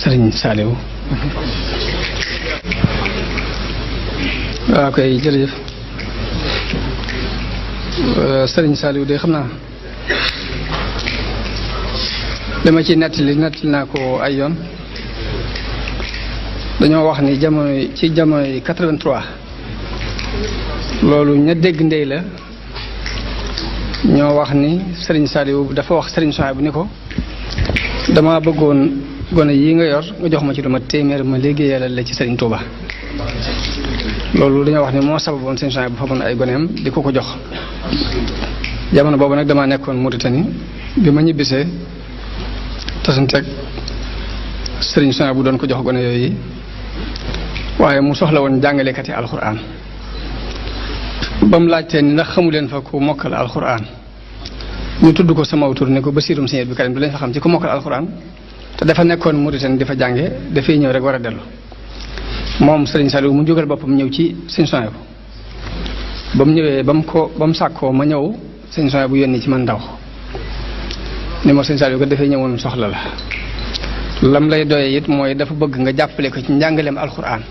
Serigne Saliou. waaw koy jërëjëf Serigne Saliou de xam naa dama ci nettali naa ko ay yoon. dañoo wax ni jamonoy 83 loolu ña dégg ndey la ñoo wax ni Serigne Saliou dafa wax Serigne Souhaïbou ni ko dama bëggoon gone yi nga yor nga jox ma ci lu ma téeméer ma liggéeyal la ci Serigne Touba. loolu dañoo wax ni moo sababoon Serigne Souhaïbou bu fagoon ay goneem di ko jox. jamono boobu nag damaa nekkoon Mauritanie bi ma ñibbisee tasanteeg Serigne Souhaïbou bu doon ko jox gone yooyu waaye mu soxla woon jàngalekati alxuraan ba mu laajtee ni ndax xamu leen fa ku mokkal alxuraan ñu tudd ko sama tur ne ko Basiirum Sëñ Abdou Karim du leen fa xam ci ku mokkal alxuraan te dafa nekkoon Mauritanie dafa jànge dafay ñëw rek war a dellu. moom Serigne Saliou mu jógal boppam ñëw ci Serigne Souhaïbou ba mu ñëwee ba mu sàkkoo ma ñëw Serigne Souhaïbou bu yónni ci man ndaw ni ma Serigne Saliou ko dafay ñëwoon soxla la lam lay doyee it mooy dafa bëgg nga jàppale ko ci njàngaleem alxuraan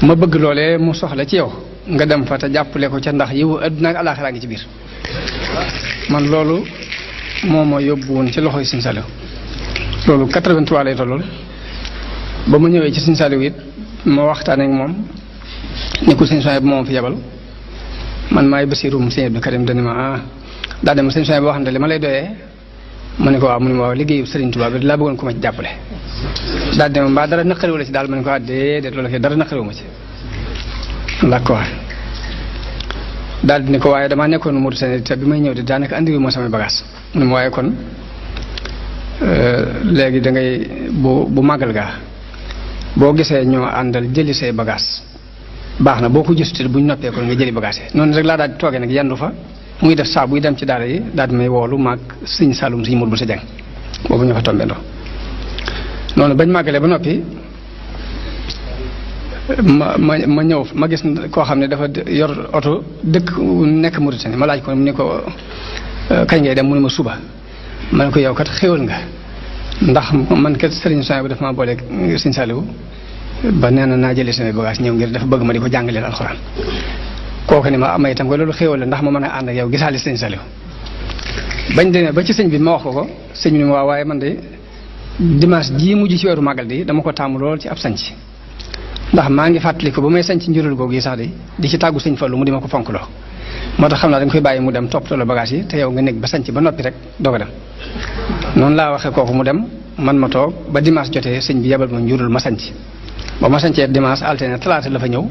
ma bëgg loolee mu soxla ci yow nga dem fa te jàppale ko ca ndax yiwu adduna ak alaaxira ngi ci biir. man loolu moo ma yóbbu woon ci loxoy Serigne Saliou loolu 83 lay tollool ba mu ñëwee ci Serigne Saliou it ma waxtaan ak moom ni ko Serigne Souhaïbou moom fi yabal man maay Basiirum Sëñ Abdou Karim dani ma daa dem Serigne Souhaïbou wax na li ma lay doyee ma ne ko waaw mu ne ma waaw liggéeyu Serigne Touba bi laa bëggoon ko ma ci jàppale daal di ma mbaa dara naqariwu la ci daal ma ne ko déedéet loolu kay dara naqariwu ma ci d'accord daal di ne ko waaye damaa nekkoon Mauritanie te bi may ñëw de daanaka andiwu ma samay bagage mu ne ma waaye kon léegi da ngay bu màggal gaa boo gisee ñoo àndal jëli say bagage baax na boo ko gisutee bu ñu noppee kon nga jëli bagage yi noonu rek laa daal di toogee nag yendu fa muy def saa buy dem ci daara yi daal di may woolu maag Serigne Saloum Serigne Modou Bousso Dieng boobu ñoo fa tombendoo noonu bañ màggalee ba noppi ma ñëw ma gis koo xam ne dafa yor oto dëkk nekk Mauritanie ma laaj ko mu ne ko kañ ngay dem mu ne ma suba ma ne ko yow kat xéwal nga ndax man kat Serigne Souhaïbou dafa maa booleeg Serigne Saliou ba nee na naa jëlee samay bagage ñëw ngir dafa bëgg ma di ko jàngaleel alxuraan kooku ni ma amay itam ko loolu xéwal la ndax ma mën a ànd ak yow gisaale Serigne Saliou bañ demee ba ci sëñ bi ma wax ko sëñ bi ni ma waa waaye man de dimanche jii mujj ci weeru màggal di dama ko taamu lool ci ab sanc ndax maa ngi fàttali ko ba may sanc njurul googu yi sax di ci tàggu sëñ Fallu mu di ma ko fonk loo moo tax xam naa dañ koy bàyyi mu dem toppatoo la bagage yi te yow nga nekk ba sanc ba noppi rek doog a dem noonu laa waxee kooku mu dem man ma toog ba dimanche jotee sëñ bi yebal ma njurul ma sanc ba ma sancee dimanche altine talaata la fa ñëw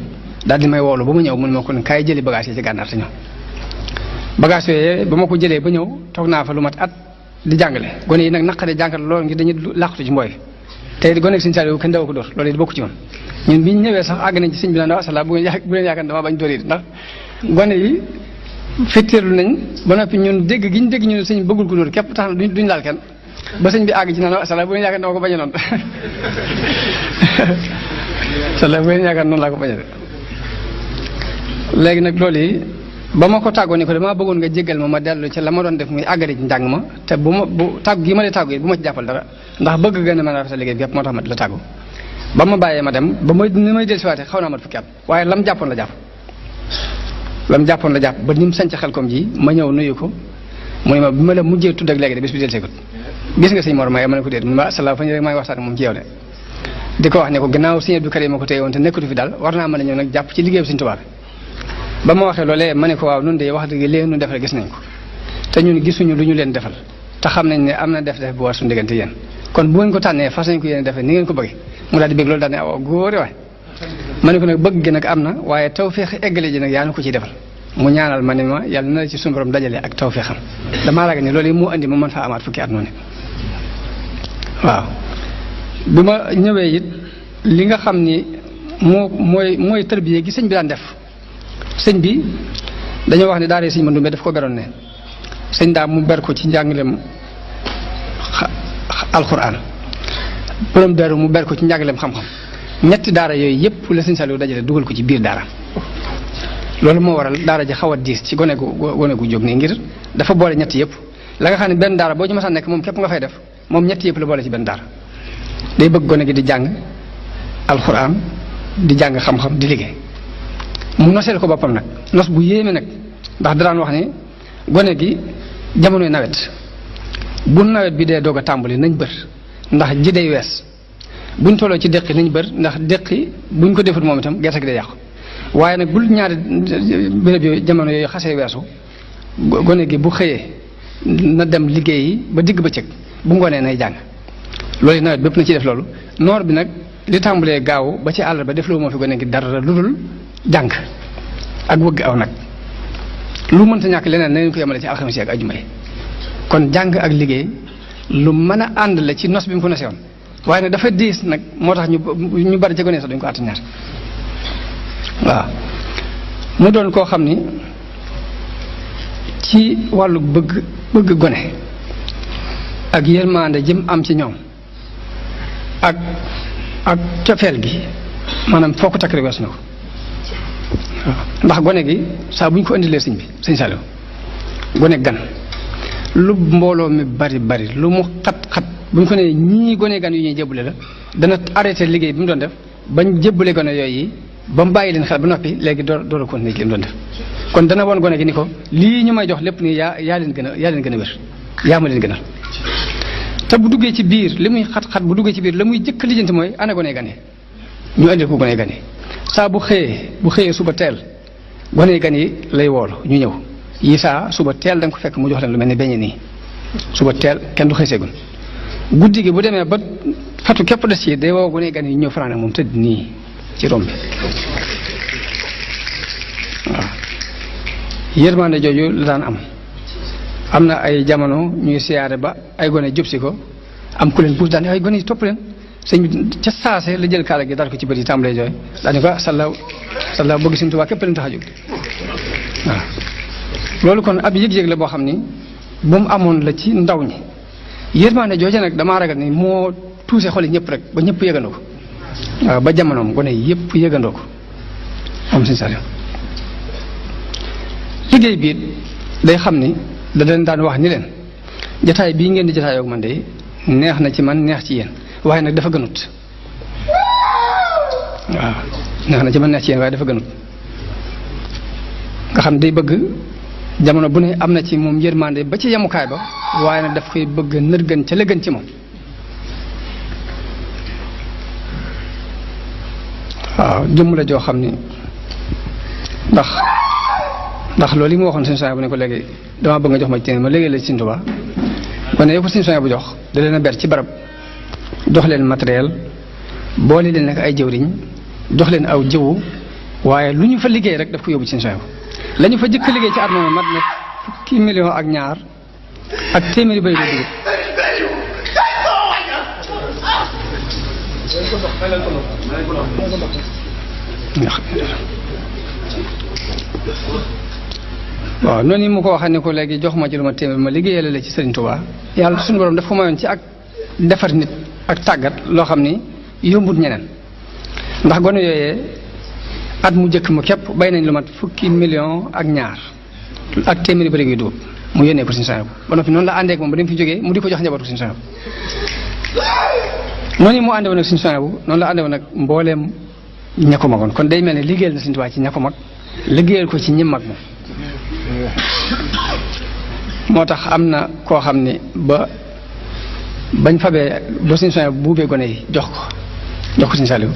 daal di may woolu ba ma ñëw mun ma kon kaay jëli bagage yi ci gànnaar te ñëw bagage yooyu ba ma ko jëlee ba ñëw toog naa fa lu mat at di jàngale gone yi nag naqaree jàngal loolu ngir dañuy làqatu ci mbooy te gone ak Serigne Saliou kenn daw ko dóor loolu it bokku ci woon ñun bi ñu ñëwee sax àgg nañ ci sëñ bi naan wasala bu leen yaakaar dama bañ dóor yi ndax gone yi fitteerlu nañ ba noppi ñun dégg gi ñu dégg ñu ne sëñ bëggul ko dóor képp tax na duñ laal kenn ba sëñ bi àgg ci naan wasala bu leen yaakaar dama ko bañ a noonu wasala bu leen yaakaar noonu laa ko bañ a léegi nag loolu yi ba ma ko tàggoo ni ko damaa bëggoon nga jéggal ma dellu ci la ma doon def muy àggale ci njàng ma te bu tàggu gi ma lay tàggu yi bu ma ci jàppal dara ndax bëgg gën a mën a rafetal liggéey bi yëpp moo tax ma di la tàggu ba ma bàyyee ma dem ba ni may dellusiwaatee xaw naa mat fukki at waaye lam jàppoon la jàpp ba ni mu sanc Xelkom ji ma ñëw nuyu ko mu ne ma bi ma la mujjee tudd ak léegi de bis bi delluseegut gis nga sëñ Mor Maye ma ne ko déet mu ne ma asalaam fa ñu rek maa ngi waxtaan moom ci yow de di ko wax ne ko gannaaw Serigne Abdou Karim ma ko téye woon te nekkatu fi daal war naa mën a ñëw nag jàpp ci liggéey bi Serigne Touba ba ma waxee loolee ma ne ko waaw nun de wax dëgg léegi nu defal gis nañ ko te ñun gisuñu lu ñu leen defal te xam nañ ne am na def bu war suñu diggante yéen kon bu ngeen ko tànnee fas nañ ko yéen defee ni ngeen ko bëggee mu daal di bëgg loolu daal ne aw góore waay ma ne ko nag bëgg gi nag am na waaye tawfeex eggale ji nag yaa na ko ciy defal mu ñaanal ma ne ma yàlla na la ci suñu borom dajale ak tawfeexam damaa ragal ne loolu yi moo andi ma mën faa amaat fukki at noonu waaw bi ma ñëwee it li nga xam ni mooy tërbiye gi sëñ bi daan def sëñ bi dañoo wax ne daara sëñ Mandoumbe daf ko beroon ne sëñ daa mu ber ko ci njàngaleem alxuraan borom daaru mu ber ko ci njàngaleem xam-xam ñetti daara yooyu yëpp la sëñ Saliou dajale dugal ko ci biir daara loolu moo waral daara ji xaw a diis ci gone gu jóg nii ngir dafa boole ñetti yëpp la nga xam ne benn daara boo ci masaan nekk moom képp nga fay def moom ñetti yëpp la boole ci benn daara day bëgg gone gi di jàng alxuraan di jàng xam-xam di liggéey mu noseel ko boppam nag nos bu yéeme nag ndax daraan wax ne gone gi jamonoy nawet bu nawet bi dee doog a tàmbali nañ bër ndax ji day wees buñ tolloo ci déqi nañ bër ndax déqi buñ ko defut moom itam gerte gi day yàqu waaye nag bul ñaari béréb yooyu jamono yooyu xasee weesu gone gi bu xëyee na dem liggéeyi ba digg bëccëg bu ngoonee nay jàng loolu nawet bépp na ci def loolu noor bi nag li tàmbalee gaaw ba ci àll ba def loo moo fi gone gi dara lu dul jàng ak wëgg aw nag lu mënta ñàkk leneen na leen ko yemale ci alxames yi ak ajuma yi kon jàng ak liggéey lu mën a ànd la ci nos bi mu ko nosee woon waaye nag dafa diis nag moo tax ñu bari ca gone sax duñ ko àtt ñaar waaw mu doon koo xam ni ci wàllu bëgg gone ak yërmande jëm am ci ñoom ak cofeel gi maanaam foo ko takk rek weesu na ko waaw ndax gone gi saa bu ñu ko indilee sëñ Saliou gone gan lu mbooloo mi bari lu mu xat bu ñu ko nee ñii gone gan yu ñuy jébbale la dana arrêté liggéey bi mu doon def bañ jébbale gone yooyu ba mu bàyyi leen xel ba noppi léegi door a continuer li mu doon def kon dana woon gone gi ni ko lii ñu may jox lépp nii yaa leen gën a wér yaa ma leen gënal te bu duggee ci biir li muy xat-xat bu duggee ci biir la muy jëkk lijjanti mooy ana gone gan yi ñu indil ko gone gan yi saa bu xëyee suba teel gone gan yi lay woolu ñu ñëw yi saa suba teel da nga ko fekk mu jox leen lu mel ni beñe nii suba teel kenn du xëy seegun guddi gi bu demee ba fatu képp des ci day woo gone gan yi ñëw fanaan ak moom tëdd nii ci romb bi waaw yërmande jooju la daan am na ay jamono ñuy siyaare ba ay gone jub si ko am ku leen puus daan ay gone yi topp leen sëñ bi ca saase la jël kaala gi daal ko ci bët yi tàmbalee jooy daal ko sallaaw bëgg Sëñ Tuubaa képp leen tax a jóg waaw loolu kon ab yëg-yëg la boo xam ni bu mu amoon la ci ndaw ñi yërmande jooju nag damaa ragal ni moo tuuse xoli ñëpp rek ba ñëpp yëgandoo ko waaw ba jamonoom gone yëpp yëgandoo ko am Sëñ Saliou liggéey bi day xam ni da leen daan wax ni leen jataay bii ngeen di jataayoo ak man de neex na ci man neex ci yéen waaye nag dafa gënut waaw neex na ci man neex ci yéen waaye dafa gënut nga xam day bëgg jamono bu ne am na ci moom yërmande ba ci yemukaay ba waaye nag daf koy bëgg nërgën ca la gën ci moom waaw jëmm la joo xam ni ndax loolu yi mu waxoon Sëñ Souhaïbou bu ne ko léegi dama bëgg nga jox ma ci ma léegi la ci Sëñ Tuubaa kon ne ko Sëñ Souhaïbou bu jox da leen a ber ci barab jox leen matériel boole leen nag ay jëwriñ jox leen aw jiwu waaye lu ñu fa liggéey rek daf ko yóbbu ci Sëñ Souhaïbou la ñu fa jëkk liggéey ci at moom mat na fukki million ak ñaar ak téeméeri bëri la dugub waaw noonu mu ko waxee ne ko léegi jox ma ci lu ma téeméer ma liggéeyal la ci Sëriñ Tuubaa yàlla suñu borom daf ko mayoon ci ak defar nit ak tàggat loo xam ni yombut ñeneen ndax gone yooyee at mu jëkk mu képp bay nañ lu mat fukki million ak ñaar ak téeméeri bëri gi dugub mu yónnee ko Sëriñ Souhaïbou ba noppi noonu la àndee ak moom ba dem fi jógee mu di ko jox njabootu Sëriñ Souhaïbou noonu mu àndewoon ak Sëriñ Souhaïbou noonu la àndewoon ak mbooleem ña ko magoon kon day mel ne liggéeyal na Sëriñ Tuubaa ci ña ko mag liggéeyal ko ci ñi mag moom moo tax am na koo xam ni bañ fabee ba Sëriñ Souhaïbou buubee gone yi jox ko Sëriñ Saliou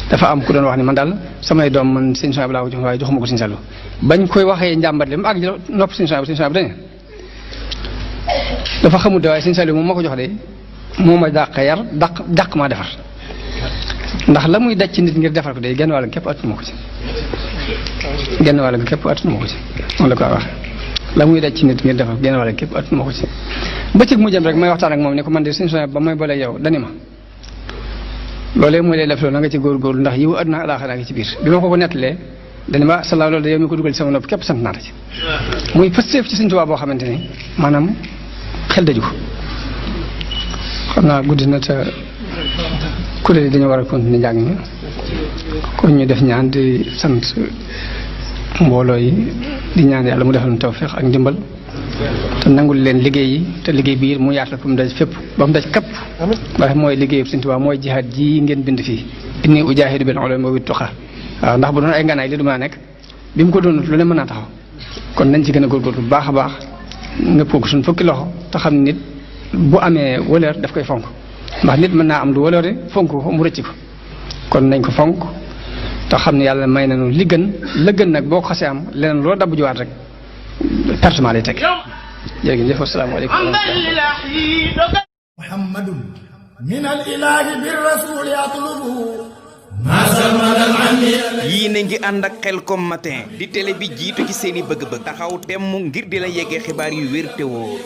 dafa am ku doon wax ni man daal samay doom man Sëriñ Souhaïbou laa ko jox waaye joxuma ko Sëriñ Saliou bañ koy waxee njàmbat li mu àgg nopp Sëriñ Souhaïbou dañu dafa xamul de waaye Sëriñ Saliou moom ma ko jox de moo ma dàq yar dàq maa defar ndax la muy daj ci nit ngir defar ko de genn wàll képp attunu ma ko ci genn wàll képp attunu ma ko ci moom la ko wax la muy daj ci nit ngir defar genn wàll képp attunu ma ko ci bëccëg mu jëm rek may waxtaan ak moom ne ko man de Sëriñ Souhaïbou ba may boole yow dani ma loolee mooy lay def loolu na nga ci góorgóorlu ndax yiw àdduna alaaxira ngi ci biir bi ma ko nettalee dani ma salaaw loolu de yow mi ko dugal ci sama nopp képp sant naa la ci muy pësteef ci Sëriñ Tuubaa boo xamante ni maanaam xel daju ko xam naa guddi na te kuréel yi dañu war a continuer njàng mi kon ñu def ñaan di sant mbooloo yi di ñaan yàlla mu defal ñu tawfeex ak ndimbal te nangul leen liggéey yi te liggéey bi mu yaatal ko mu daj fépp ba mu daj kapp ndax mooy liggéeyu Sëñ Tuubaa mooy jihaad ji ngeen bind fii inni ujaahidu bil ulumi wa tuqa waaw ndax bu doon ay nganaay li du mën a nekk bi mu ko doon lu ne mën naa taxaw kon nañ ci gën a góorgóorlu bu baax a baax nga poog suñ fukki loxo te xam nit bu amee wëleer daf koy fonk ndax nit mën naa am du wëleere fonk ko mu rëcc ko kon nañ ko fonk te xam ne yàlla may nañu li gën la gën nag boo ko xasee am leneen loolu dabb jiwaat rek pertement lay teg jërëjëf asalaamaaleykum muhammadun min al ilahi bir rasul yatlubu yii na ngi ànd ak Khelcom matin di télé bi jiitu ci seeni bëgg-bëgg taxaw temm ngir di la yeggee xibaar yu wér te wóor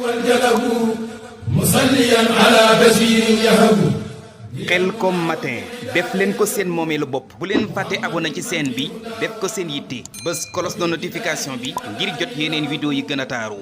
musalliyan ala basirin yahabu Khelcom matin def leen ko seen moomeelu bopp bu leen fàtte abonné ci chaîne bi def ko seen yitte bës cloche de notification bi ngir jot yeneen vidéo yi gën a taaru